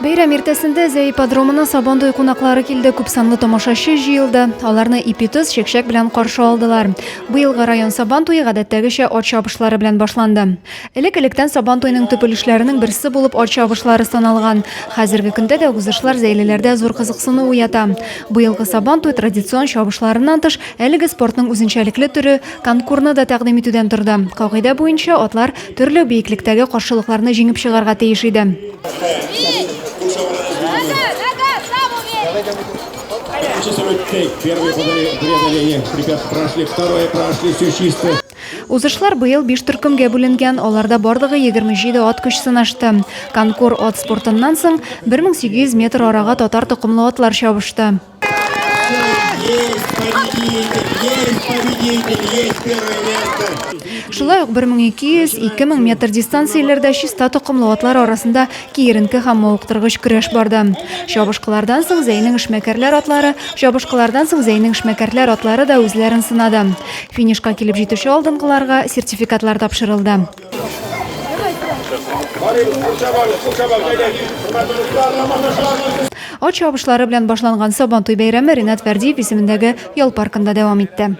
Бәйрәм иртәсендә Зәй ипподромына Сабантуй кунаклары килде, күпсанлы тамашачы җыелды. Аларны ипи-тоз, чәкчәк белән каршы алдылар. Быелгы район Сабантуе гадәттәгечә ат чабышлары белән башланды. Элек-электән Сабантуйның төп өлешләренең берсе булып ат чабышлары саналган. Хәзерге көндә дә узышлар зәйлеләрдә зур кызыксыну уята. Быелгы Сабантуй традицион чабышларыннан тыш, әлеге спортның үзенчәлекле төре, конкурны да тәкъдим итүдән торды. Кагыйдә буенча, атлар Төрле биеклектәге каршылыкларны җиңеп чыгарга тиеш иде. Узышлар быел биш төркемгә бүленгән, аларда барлыгы 27 ат көч сынашты. Конкур ат спортыннан соң 1800 метр арага татар токымлы атлар чабышты. Шулай ук 1200-2000 метр дистанцияләрдә чиста токымлы атлар арасында киеренке һәм мавыктыргыч көрәш барды. Чабышкылардан соң Зәйнең эшмәкәрләр атлары, чабышкылардан соң Зәйнең эшмәкәрләр атлары да үзләрен сынады. Финишка килеп җитүче алдынгыларга сертификатлар тапшырылды. Ат чабышлары белән башланган Сабантуй бәйрәме Ринат Фәрдиев исемендәге ял паркында дәвам итте.